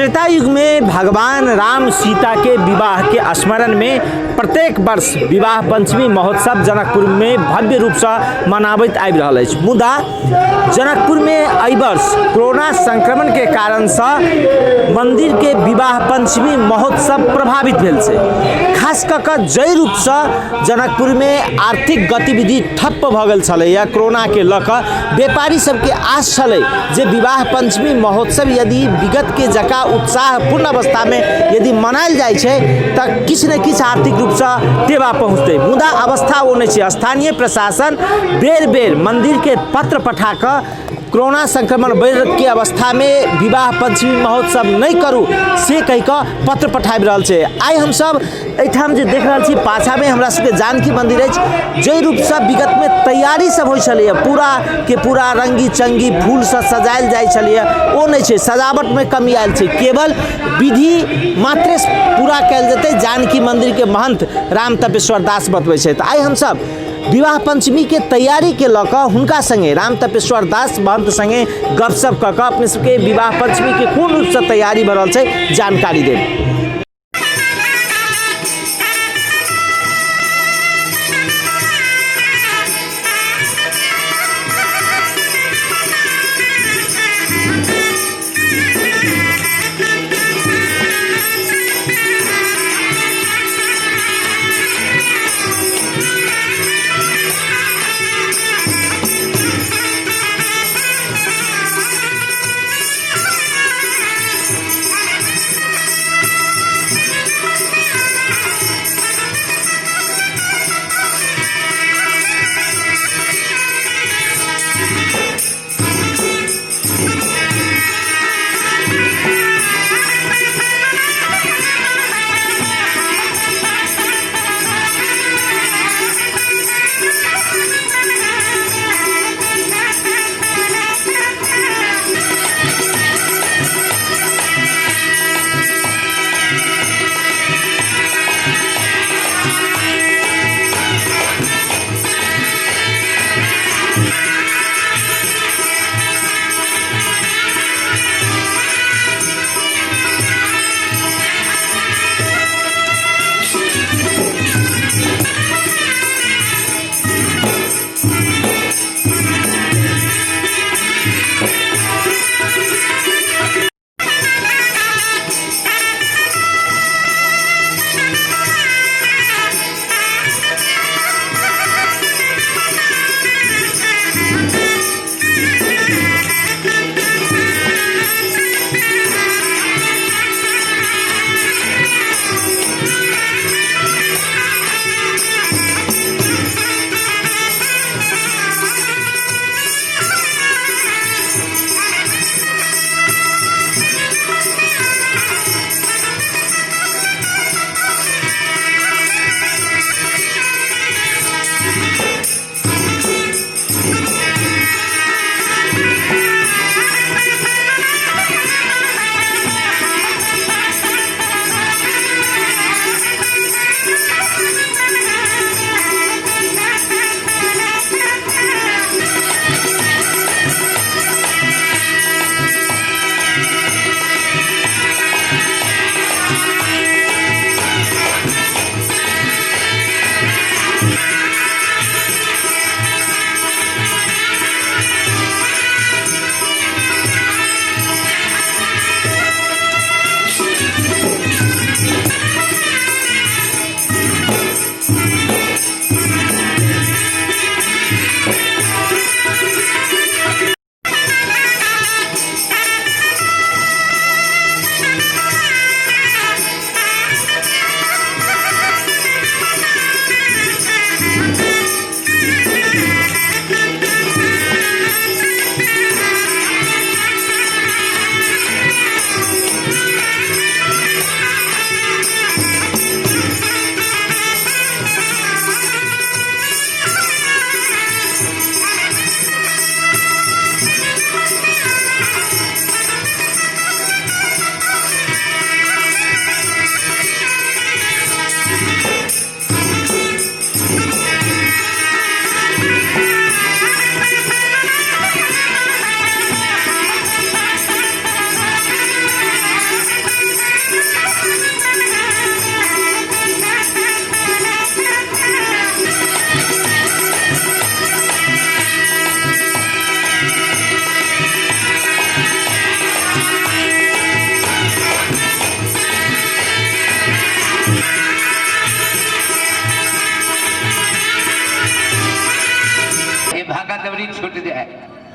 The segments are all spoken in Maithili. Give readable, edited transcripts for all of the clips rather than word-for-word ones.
त्रेता युग में भगवान राम सीता के विवाह के स्मरण में प्रत्येक वर्ष विवाह पंचमी महोत्सव जनकपुर में भव्य रूप से मनाबैत आबि रहल अछि। मुदा जनकपुर में एहि वर्ष कोरोना संक्रमण के कारण से मंदिर के विवाह पंचमी महोत्सव प्रभावित भेल छै। खास कऽ कऽ जाहि रूप से जनकपुर में आर्थिक गतिविधि ठप्प भऽ गेल छलैया कोरोना के लऽ कऽ, व्यापारी सबके आश छलै जे विवाह पंचमी महोत्सव यदि विगत के जकाँ उत्साहपूर्ण अवस्था में यदि मनायल जाइ छै तऽ किछु ने किछु आर्थिक रूपसँ टेवा पहुँचतै, मुदा अवस्था ओ नहि छै। स्थानीय प्रशासन बेर बेर मंदिर के पत्र पठा कऽ कोरोना संक्रमण बढ़ के अवस्था में विवाह पंचमी महोत्सव नहीं करू से कहि कऽ पत्र पठाबि रहल छै। आइ हमसब एहिठाम जे देख रहल छी पाछामे हमरा सबके जानकी मंदिर अछि, जाहि रूपसँ विगतमे तैयारी सब होइ छलैए, पूरा के पूरा रंगी चंगी फूलसँ सजायल जाइ छलैए, ओ नहि छै। सजावटमे कमी आयल छै, केवल विधि मात्रे पूरा कयल जेतै, जानकी मंदिरके महंत राम तपेश्वर दास बतबै छथि। आइ हमसब विवाह पंचमी के तैयारी के लऽ कऽ हुनका संगे राम तपेश्वर दास महंत संगे गपशप कऽ कऽ अपने सबके विवाह पंचमी के कोन रूपसँ तैयारी भऽ रहल छै जानकारी देब।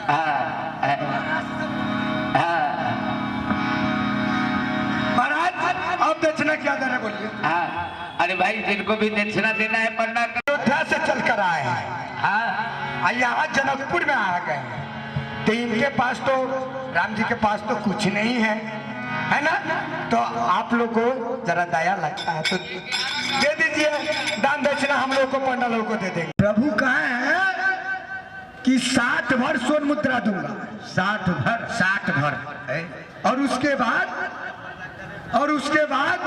हाँ हाँ। महाराज, अब दक्षिणा क्या दे रहे बोलिए? हाँ, अरे भाई जिनको भी दक्षिणा देना है पढ़ना कर। अयोध्या से चल कर आए हैं। हाँ। यहाँ जनकपुर में आ गए हैं, तो इनके पास तो राम जी के पास तो कुछ नहीं है, है ना? तो आप लोग को जरा दया लगता है तो दे दीजिए दान दक्षिणा, हम लोग को पंडा लोग को दे देंगे। प्रभु कहाँ है कि 60 भर सोन मुद्रा दूंगा। 60 भर? 60 भर है? और उसके बाद, और उसके बाद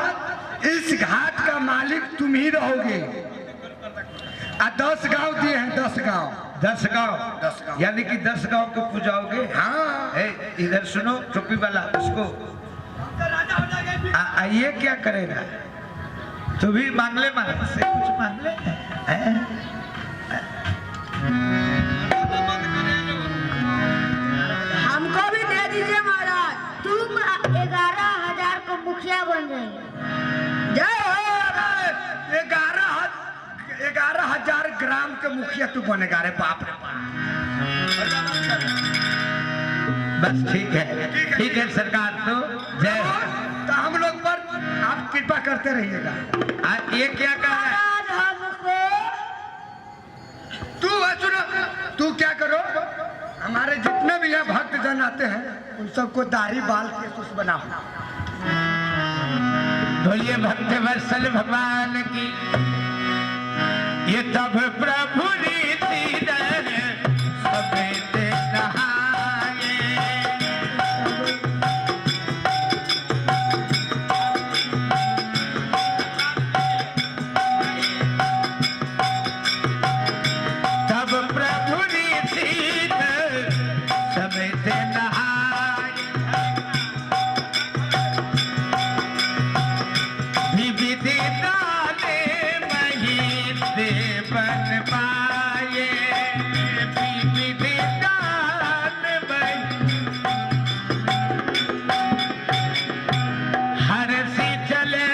इस घाट का मालिक तुम ही रहोगे। आ 10 गांव दिए हैं, 10 गांव। 10 गांव? 10 गांव। यानी कि 10 गांव को पूजाओगे? हाँ। ए, इधर सुनो टोपी वाला, उसको आ, ये क्या करेगा? तू भी मांग ले, मांग से कुछ मांग ले। हैं? हमको भी दे दीजिए महाराज। तुम 11,000 को मुखिया बन जाएंगे। जय हो। 11,000 ग्राम के मुखिया तू बनेगा। रे बाप रे बाप। बस ठीक है, ठीक है सरकार, तो जय हो। तो हम लोग पर आप कृपा करते रहिएगा। ये क्या कहा है? महाराज हमको तू सुनो, तू क्या करो, हमारे जितने भी यहाँ भक्त जन आते हैं उन सबको दाढ़ी बाल के कुछ बनाओ। बोलिए भक्त वत्सल भगवान की। ये तब प्रभु रीति समेत नहाए। तब प्रभु रीति समेत नहाए। विविधि दाने महीते बन पाए। विविधि दान मही हर सी चले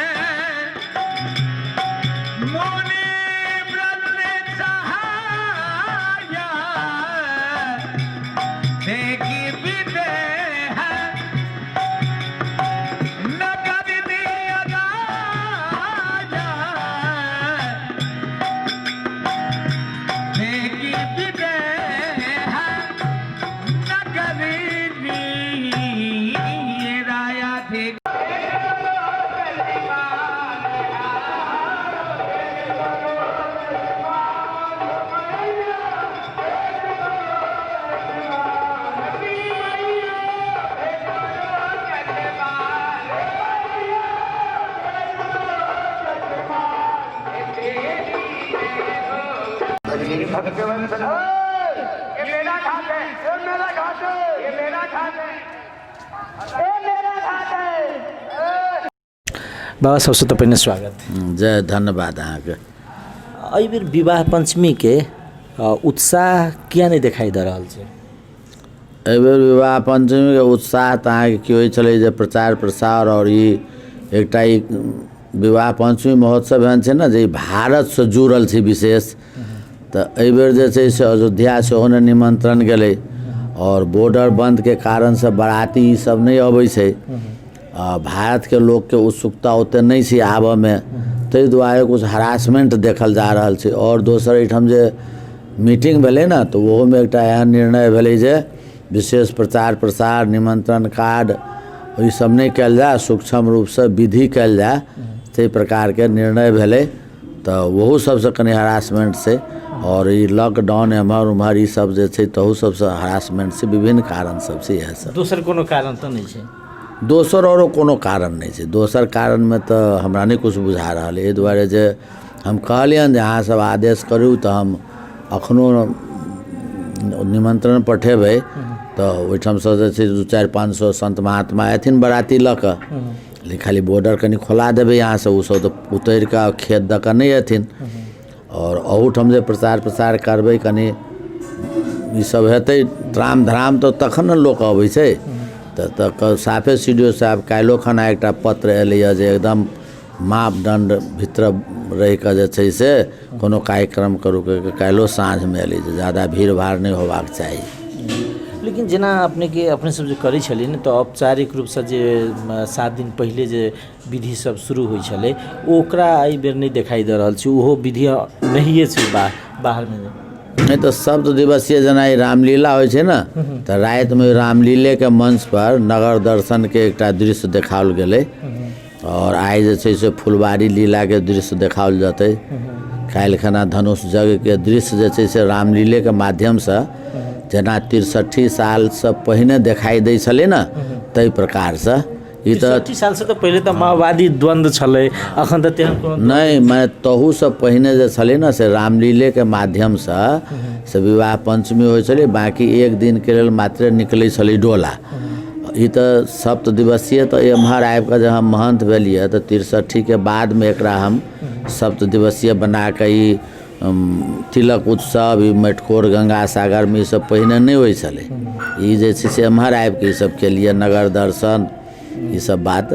मुनि व्रत सहाया। देखी विदेह नगर दिया राजा। देखी विदेह नगर दिया राया। देख ये मेरा घाट है, ये मेरा घाट है, ये मेरा घाट है, ये मेरा घाट है। बाबा, सबसँ तऽ पहिने स्वागत। जय, धन्यवाद अहाँके। एहिबेर विवाह पञ्चमीके उत्साह किया नहि देखाइ दऽ रहल छै? एहिबेर विवाह पञ्चमीके उत्साह तऽ अहाँके की होइ छलै जे प्रचार प्रसार आओर ई एकटा ई विवाह पञ्चमी महोत्सव एहन छै ने जे ई भारतसँ जुड़ल छै विशेष। तऽ एहिबेर जे छै से अयोध्या सेहो ने निमन्त्रण गेलै आओर बॉर्डर बन्दके कारणसँ बराती ईसब नहि अबै छै। भारतके लोकके उत्सुकता ओतेक नहि छै आबऽमे, ताहि दुआरे किछु हरासमेंट देखल जा रहल छै। आओर दोसर एहिठाम जे मीटिंग भेलै ने तऽ ओहोमे एकटा एहन निर्णय भेलै जे विशेष प्रचार प्रसार निमन्त्रण कार्ड ईसब नहि कयल जाय, सूक्ष्म रूपसँ विधि कयल जाय, ताहि प्रकारके निर्णय भेलै। तऽ ओहू सबसँ कनि हरासमेंट छै आओर ई लॉकडाउन एम्हर ओम्हर ईसब जे छै तहू सबसँ हरासमेंट छै। विभिन्न कारण सब छै इएह सब। दोसर कोनो कारण तऽ नहि छै? दोसर औरो कोनो कारण नहि छै। दोसर कारणमे तऽ हमरा नहि किछु बुझा रहल। एहि दुआरे जे हम कहलियनि जे अहाँसब आदेश करू तऽ हम एखनो निमन्त्रण पठेबै तऽ ओहिठामसँ जे छै 200, 400, 500 सन्त महात्मा अयथिन बराती लऽ कऽ, लेकिन खाली बॉर्डर कनि खोला देबै अहाँसब, ओसब तऽ उतरि कऽ खेत दऽ कऽ नहि अयथिन। आओर अहूठाम जे प्रचार प्रसार करबै, कनि ईसब हेतै त्राम धराम तऽ तखन ने लोक अबै छै। तऽ साफे सी डी ओ साहब काल्हिओ खना एकटा पत्र एलैए जे एकदम मापदण्ड भीतर रहिकऽ जे छै से कोनो कार्यक्रम करू कहिके। काल्हिओ साँझमे एलै जे ज्यादा भीड़ भाड़ नहि होबाक चाही। लेकिन जेना अपनेके अपने सब जे करै छलियै ने, तऽ औपचारिक रूपसँ जे 7 दिन पहिले जे विधि सब शुरू होइ छलै, ओकरा एहि बेर नहि देखाइ दऽ रहल छै। ओहो विधि नहिए छै बाहरमे। नहि तऽ सप्त दिवसीय जेना ई रामलीला होइ छै ने, तऽ रातिमे रामलीलेके मंचपर नगर दर्शनके एकटा दृश्य देखाओल गेलै आओर आइ जे छै से फुलवारी लीलाके दृश्य देखाओल जेतै। काल्हि खना धनुष यज्ञके दृश्य जे छै से रामलीलेके माध्यमसँ, जेना 63 सालसँ पहिने देखाइ दै छलै ने, ताहि प्रकारसँ ई तऽ 63 सालसँ तऽ पहिले तऽ माओवादी द्वन्द्व छलै, अखन तऽ तेहन कोनो नहि, मने तहूसँ पहिने जे छलै ने, से रामलीलेके माध्यमसँ से विवाह पञ्चमी होइ छलै। बाँकी एक दिनके लेल मात्रे निकलै छलै डोला। ई तऽ सप्त दिवसीय तऽ एम्हर आबि कऽ जे हम महन्थ भेलियै, तऽ 63के बादमे एकरा हम सप्त दिवसीय बना कऽ ई तिलक उत्सव, ई मटिकोर गंगा सागरमे, ई सब पहिने नहि होइ छलै। ई जे छै से एम्हर आबि कऽ ई सब केलियै, नगर दर्शन, ई सब बात।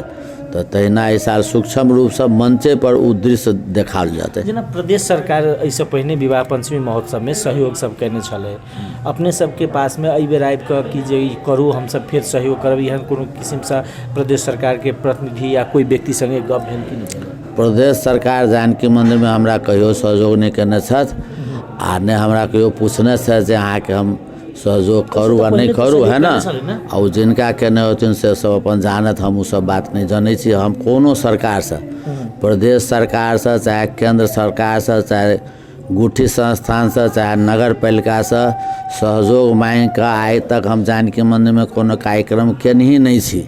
तऽ तहिना एहि साल सूक्ष्म रूपसँ मंचे पर ओ दृश्य देखाओल जेतै। जेना प्रदेश सरकार एहिसँ पहिने विवाह पञ्चमी महोत्सवमे सहयोग सब कयने छलै अपने सबके पासमे, एहि बेर आबि कऽ कि जे ई करू, हमसब फेर सहयोग करब, एहन कोनो किसिमसँ प्रदेश सरकारके प्रतिनिधि या कोइ व्यक्ति सङ्गे गप भेल कि नहि भेल? प्रदेश सरकार जानकी मन्दिरमे हमरा कहियो सहयोग नहि कयने छथि आ नहि हमरा कहियो पुछने छथि जे अहाँके हम सहयोग करू आ नहि पहिले तऽ करू, सहयोग है ने? कयने छलै ने? आ ओ जिनका केने होथिन से सब अपन जानत, हम ओसब बात नहि जनै छी। हम कोनो सरकारसँ, प्रदेश सरकारसँ, चाहे केन्द्र सरकारसँ, चाहे गुठी संस्थानसँ, चाहे नगर पालिकासँ सहयोग माँगि कऽ आइ तक हम जानकी मन्दिरमे कोनो कार्यक्रम केनही नहि छी।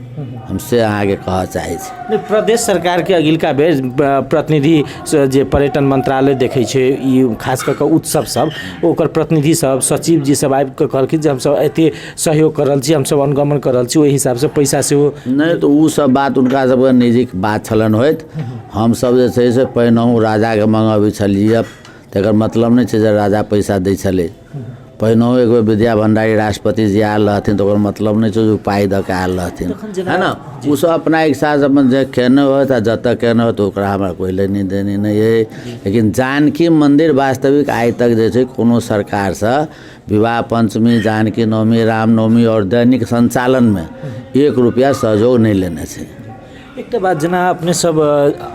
हम से अहाँके कहऽ चाहै छी। नहि, प्रदेश सरकारके अगिलका बेर प्रतिनिधि जे पर्यटन मन्त्रालय देखै छै ई खास कऽ कऽ उत्सव सब, ओकर प्रतिनिधि सब, सचिव जी सब आबि कऽ कहलखिन जे हमसब एते सहयोग कऽ रहल छी, हमसब अनुगमन कऽ रहल छी, ओहि हिसाबसँ पैसा सेहो। नहि तऽ ओ सब बात हुनका सबके निजी बात छलनि होइत। हमसब जे छै से पहिनहु राजाके मङ्गबै छलियै, तकर मतलब नहि छै जे राजा पैसा दै छलै। पहिनहु एक बेर विद्या भण्डारी राष्ट्रपति जी आयल रहथिन, तऽ ओकर मतलब नहि छै जे ओ पाइ दऽ कऽ आयल रहथिन, है ने? ओसब अपना इच्छासँ अपन जे केने होत आ जतऽ केने होत, ओकरा हमरा कोइ लेनी देनी नहि अइ। लेकिन जानकी मन्दिर वास्तविक आइ तक जे छै कोनो सरकारसँ विवाह पञ्चमी, जानकी नवमी, रामनवमी आओर दैनिक सञ्चालनमे 1 रुपैआ सहयोग नहि लेने छै। एकटा बात, जेना अपने सब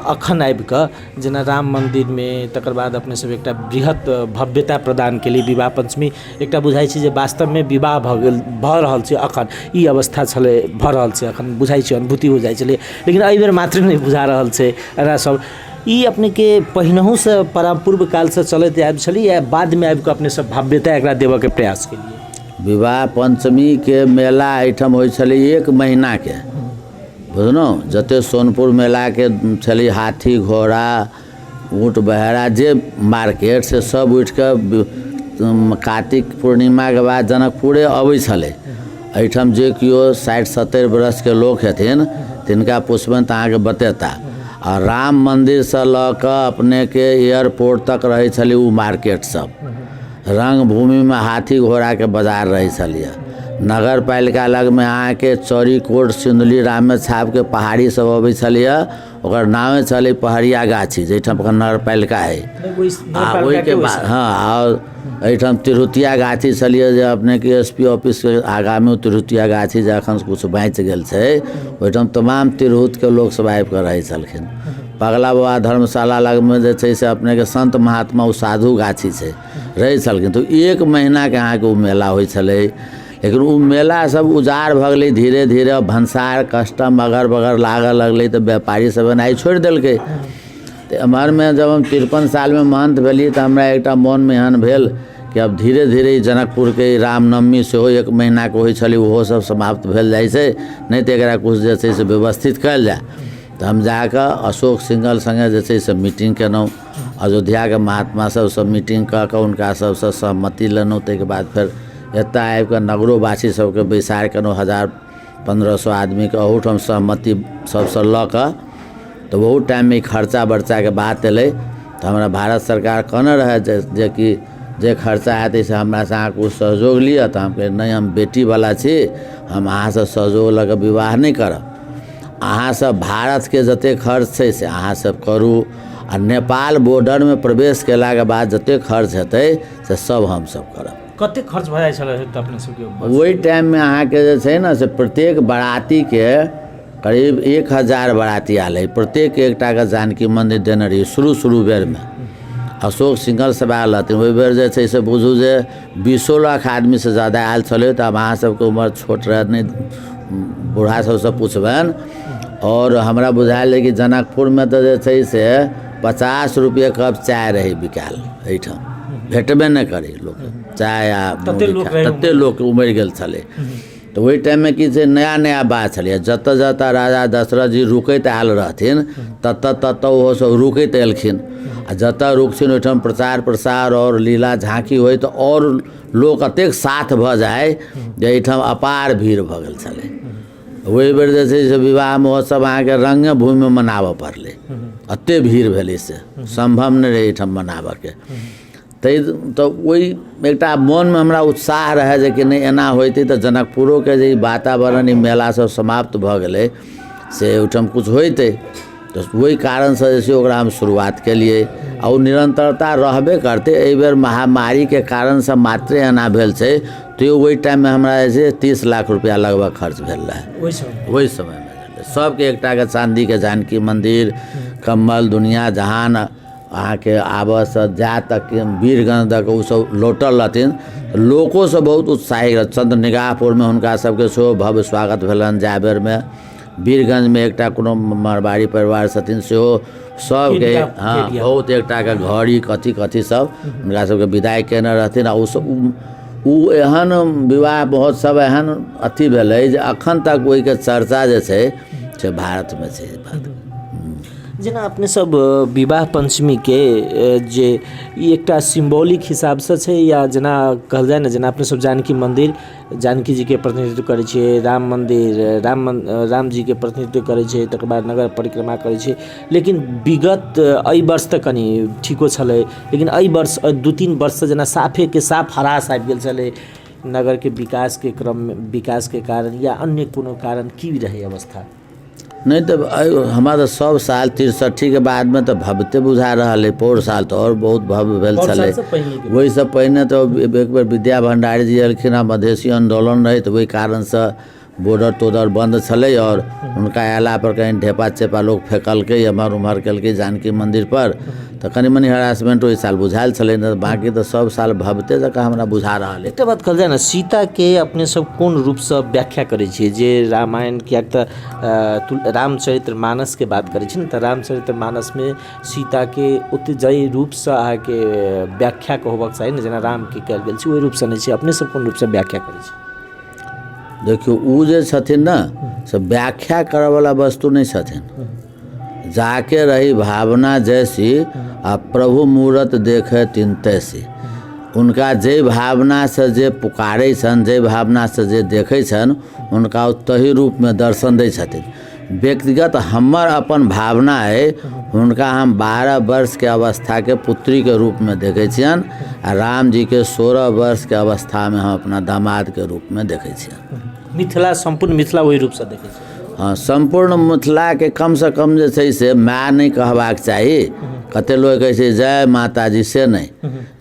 अखन आबि कऽ जेना राम मन्दिरमे, तकर बाद अपने सब एकटा बृहत भव्यता प्रदान केलियै, विवाह पञ्चमी एकटा बुझाइ छै जे वास्तवमे विवाह भऽ गेल, भऽ रहल छै अखन, ई अवस्था छलै, भऽ रहल छै अखन बुझाइ छै, अनुभूति हो जाइ छलै। लेकिन एहिबेर मात्र नहि बुझा रहल छै एकरा सब। ई अपनेके पहिनहुसँ पूर्व कालसँ चलैत आयल छलै या बादमे आबि कऽ अपने सब भव्यता एकरा देबऽके प्रयास केलियै? विवाह पञ्चमीके मेला एहिठाम होइ छलै एक महीनाके, बुझलहुँ? जतेक सोनपुर मेलाके छलै, हाथी घोड़ा ऊँट बहेड़ा जे मार्केट, से सब उठि कऽ कातिक पूर्णिमाके बाद जनकपुरे अबै छलै। एहिठाम जे केओ 60-70 बरसके लोक हेथिन, तिनका पुछबनि तऽ अहाँके बतेता। आ राम मन्दिरसँ लऽ कऽ अपनेके एयरपोर्ट तक रहै छलै ओ मार्केट सब। रङ्गभूमिमे हाथी घोड़ाके बाजार रहै छलैए। नगर पालिका लगमे अहाँके चौरीकोट, सिन्धुली, रामे छापके पहाड़ी सब अबै छलैए। ओकर नामे छलै पहड़िया गाछी, जाहिठाम एखन नगर पालिका अइ। आ ओहिके बाद, हँ, आओर एहिठाम तिरहुतिया गाछी छलियै, जे अपनेके एस पी ऑफिसके आगाँमे तिरहुतिया गाछी, जे एखन किछु बाँचि गेल छै। ओहिठाम तमाम तिरहुतके लोकसभ आबि कऽ रहै छलखिन। पगला बाबा धर्मशाला लगमे जे छै से अपनेके सन्त महात्मा, ओ साधु गाछी छै, रहै छलखिन। तऽ एक महीनाके अहाँके ओ मेला होइ छलै। लेकिन ओ मेला सब उजाड़ भऽ गेलै धीरे धीरे। भनसार कस्टम अगर बगर लागऽ लगलै, तऽ व्यापारी सब एनाइ छोड़ि देलकै। तऽ एम्हरमे जब हम 53 सालमे महन्थ भेलियै, तऽ हमरा एकटा मोनमे एहन भेल कि आब धीरे धीरे ई जनकपुरके ई रामनवमी सेहो एक महीनाके होइ छलै, ओहो सब समाप्त भेल जाइ छै, नहि तऽ एकरा किछु जे छै से व्यवस्थित कयल जाय। तऽ हम जाकऽ अशोक सिंघल सङ्गे जे छै से मीटिंग केलहुँ। अयोध्याके महात्मा सबसँ मीटिंग कऽ कऽ हुनका सबसँ सहमति लेलहुँ। ताहिके बाद फेर एतऽ आबिकऽ नगरोवासी सबके बैसार केलहुँ, 1000-1500 आदमीके। अहूठाम सहमति सबसँ लऽ कऽ, तऽ ओहू टाइममे ई खर्चा बर्चाके बात एलै, तऽ हमरा भारत सरकार कहने रहए जे जेकि जे खर्चा हेतै से हमरासँ अहाँ किछु सहयोग लिअ। तऽ हम कहलियै, नहि, हम बेटीवला छी, हम अहाँसँ सहयोग लऽ कऽ विवाह नहि करब। अहाँसभ भारतके जतेक खर्च छै से अहाँसभ करू आ नेपाल बॉर्डरमे प्रवेश कयलाके बाद जतेक खर्च हेतै से सभ हमसभ करब। कतेक खर्च भऽ जाइ छलै तऽ अपने सबके? ओहि टाइममे अहाँके जे छै ने से प्रत्येक बरातीके करीब 1000 बराती आयल है। प्रत्येक एकटाके जानकी मन्दिर देने रहियै शुरू शुरू बेरमे। अशोक सिंघल सब आयल रहथिन ओहि बेर, जे छै से बुझू जे 20 लाख आदमीसँ ज्यादा आयल छलै। तऽ आब अहाँ सबके उमर छोट रहत नहि, बूढ़ा सबसँ पुछबनि। आओर हमरा बुझायल कि जनकपुरमे तऽ जे छै से 50 रुपैए कप चाय रहै बिकायल, एहिठाम भेटबे नहि करै लोक चाय आ तते लोक रहै, तते लोक उमड़ि गेल छलै। तऽ ओहि टाइममे की छै, नया नया बात छलैए। जतऽ जतऽ राजा दशरथ जी रुकैत आयल रहथिन, ततऽ ततऽ ओहो सब रुकैत एलखिन। आ जतऽ रुकथिन ओहिठाम प्रचार प्रसार आओर लीला झाँकी होइ, तऽ आओर लोक एतेक साथ भऽ जाइ जे एहिठाम अपार भीड़ भऽ गेल छलै। ओहि बेर जे छै से विवाह महोत्सव अहाँके रङ्गे भूमिमे मनाबऽ पड़लै, एतेक भीड़ भेलै से सम्भव नहि रहै एहिठाम मनाबऽके। ताहि तऽ ओहि एकटा मोनमे हमरा उत्साह रहए जे कि नहि, एना होइतै तऽ जनकपुरोके जे ई वातावरण, ई मेला सब समाप्त भऽ गेलै, से ओहिठाम किछु होइतै। तऽ ओहि कारणसँ जे छै ओकरा हम शुरुआत केलियै आ ओ निरन्तरता रहबे करतै। एहिबेर महामारीके कारणसँ मात्रे एना भेल छै, तैयो ओहि टाइममे हमरा जे छै 30 लाख रुपैआ लगभग खर्च भेल रहए ओहि समयमे। सबके एकटाके चाँदीके जानकी मन्दिर, कम्बल, दुनिया जहान अहाँके आबऽसँ जा तक वीरगञ्ज तक ओसब लौटल रहथिन। लोकोसब बहुत उत्साहित रहै। चन्द्र निगाहपुरमे हुनका सबके सेहो भव्य स्वागत भेलनि। जाय बेरमे वीरगञ्जमे एकटा कोनो मारवाड़ी परिवार छथिन, सेहो सबके, हँ, बहुत एकटाके घड़ी कथी कथी सब हुनका सबके विदाइ केने रहथिन। आ ओसब ओ एहन विवाह महोत्सव एहन अथी भेलै जे अखन तक ओहिके चर्चा जे छै से भारतमे छै। बात जेना अपने सब विवाह पञ्चमीके जे ई एकटा सिम्बॉलिक हिसाबसँ छै, या जेना कहल जाय ने, जेना अपने सब जानकी मन्दिर जानकी जीके प्रतिनिधित्व करै छियै, राम मन्दिर रामजीके प्रतिनिधित्व करै छै, तकर बाद नगर परिक्रमा करै छै। लेकिन विगत एहि वर्ष तऽ कनि ठीको छलै, लेकिन एहि वर्ष 2-3 वर्षसँ जेना साफेके साफ ह्रास आबि गेल छलै नगरके विकासके क्रममे, विकासके कारण या अन्य कोनो कारण, की रहै अवस्था? नहि तऽ हमरा तऽ सब साल 63के बादमे तऽ भव्यते बुझा रहल अइ। पौर साल तऽ आओर बहुत भव्य भेल छलै। ओहिसँ पहिने तऽ एक बेर विद्या भण्डारी जी एलखिन हँ, मधेशी आन्दोलन रहै, तऽ ओहि कारणसँ बॉर्डर तोर्डर बन्द छलै। आओर हुनका अयलापर कनि ढेपा चेपा लोक फेकलकै, एम्हर ओम्हर केलकै जानकी मन्दिरपर, तऽ कनि मनि हरासमेंट ओहि साल बुझायल छलै। नहि तऽ बाँकी तऽ सब साल भव्यते जकाँ हमरा बुझा रहल अइ। एकटा बात कहल जाय ने, सीताके अपने सब कोन रूपसँ व्याख्या करै छियै जे रामायण? किएक तऽ रामचरित्र मानसके बात करै छी ने, तऽ रामचरित्र मानसमे सीताके ओते जाहि रूपसँ अहाँके व्याख्या होबक चाही ने, जेना रामके कयल गेल छै, ओहि रूपसँ नहि छै। अपने सब कोन रूपसँ व्याख्या करै छी? देखियौ, ओ जे छथिन ने से व्याख्या करऽवला वस्तु नहि छथिन। जाके रही भावना जैसी आ प्रभु मूरत देखे तिन तैसी। हुनका जाहि भावनासँ जे पुकारै छनि, जाहि भावनासँ जे देखै छनि, हुनका ओ तही रूपमे दर्शन दै छथिन। व्यक्तिगत हमर अपन भावना अइ, हुनका हम 12 वर्षके अवस्थाके पुत्रीके रूपमे देखै छियनि आ रामजीके 16 वर्षके अवस्थामे हम अपना दामादके रूपमे देखै छियनि। मिथिला, सम्पूर्ण मिथिला ओहि रूपसँ देखै छै? हँ, सम्पूर्ण मिथिलाके कमसँ कम जे छै से माय नहि कहबाक चाही। कते लोक कहै छै जय माताजी, से नहि,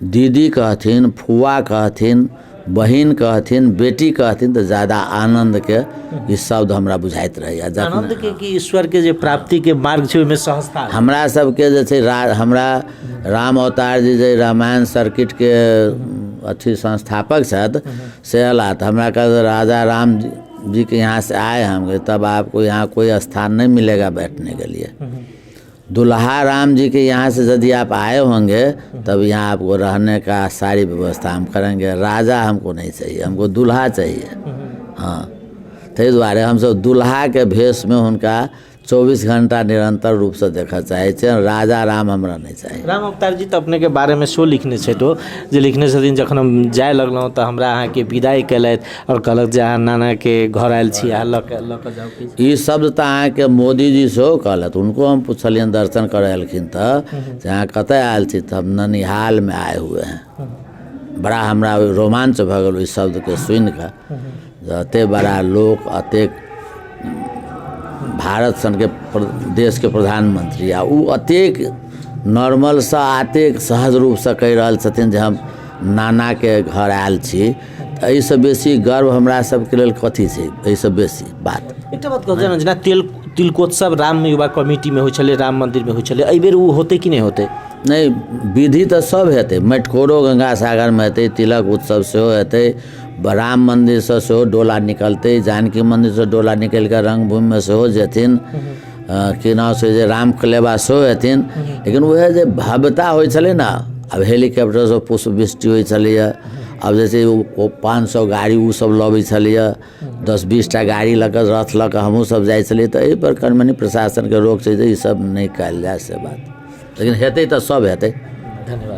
दीदी कहथिन, फुआ कहथिन, बहिन कहथिन, बेटी कहथिन, तऽ ज्यादा आनन्दके ई शब्द हमरा बुझाइत रहैए। जखन आनन्दके कि ईश्वरके जे प्राप्तिके मार्ग छै ओहिमे सहजता। हमरा सबके जे छै हमरा राम अवतार जी जे रामायण सर्किटके अथी संस्थापक छथि से अयला, तऽ हमरा कहल राजा राम जी के यहाँ से आए हम, तब आपको यहाँ कोई स्थान नहीं मिलेगा बैठने के लिए। दुल्हा राम जी के यहाँ से यदि आप आए होंगे तब यहाँ आपको रहने का सारी व्यवस्था हम करेंगे। राजा हमको नहीं चाहिए, हमको दुल्हा चाहिए। हाँ, ताहि दुआरे हमसब दुल्हाके भेषमे हुनका 24 घंटा निरन्तर रूपसँ देखऽ चाहै छियनि, राजा राम हमरा नहि चाही। राम अवतार जी तऽ अपनेके बारेमे सेहो लिखने छथि। ओ जे लिखने छथिन, जखन हम जाय लगलहुँ तऽ हमरा अहाँके विदाइ केलथि आओर कहलक जे अहाँ नानाके घर आयल छी, अहाँ लऽ कऽ जाउ किछु। ई शब्द तऽ अहाँके मोदीजी सेहो कहलथि। हुनको हम पुछलियनि, दर्शन करऽ एलखिन तऽ, जे अहाँ कतऽ आयल छी? तऽ हम ननिहालमे आए हुए हैं। बड़ा हमरा रोमांच भऽ गेल ओहि शब्दके सुनि कऽ जे एतेक बड़ा लोक, एतेक भारत सनके देशके प्रधानमंत्री आ ओ एतेक नॉर्मलसँ, एतेक सहज रूपसँ कहि रहल छथिन जे हम नानाके घर आयल छी, तऽ एहिसँ बेसी गर्व हमरा सबके लेल कथी छै, एहिसँ बेसी बात। एकटा बात कहू, जेना जेना तिलकोत्सव राम युवा कमिटीमे होइ छलै, राम मन्दिरमे होइ छलै, एहिबेर ओ होतै कि नहि होतै? नहि, विधि तऽ सब हेतै, मटिकोरो गंगा सागरमे हेतै, तिलक उत्सव सेहो हेतै, राम मन्दिरसँ सेहो डोला निकलतै, जानकी मन्दिरसँ डोला निकलि कऽ रङ्गभूमिमे सेहो जेथिन, की नाम छै जे राम कलेवा सेहो हेथिन। लेकिन उएह जे भव्यता होइ छलै ने, आब हेलीकॉप्टरसँ पुष्पवृष्टि होइ छलैए, आब जे छै ओ 500 गाड़ी ओसभ लबै छलैए, 10-20 टा गाड़ी लऽ कऽ रथ लऽ कऽ हमहूँ सब जाइ छलियै। तऽ एहिपर कनि मनि प्रशासनके रोक छै जे ईसब नहि कयल जाय से बात, लेकिन हेतै तऽ सब हेतै। धन्यवाद।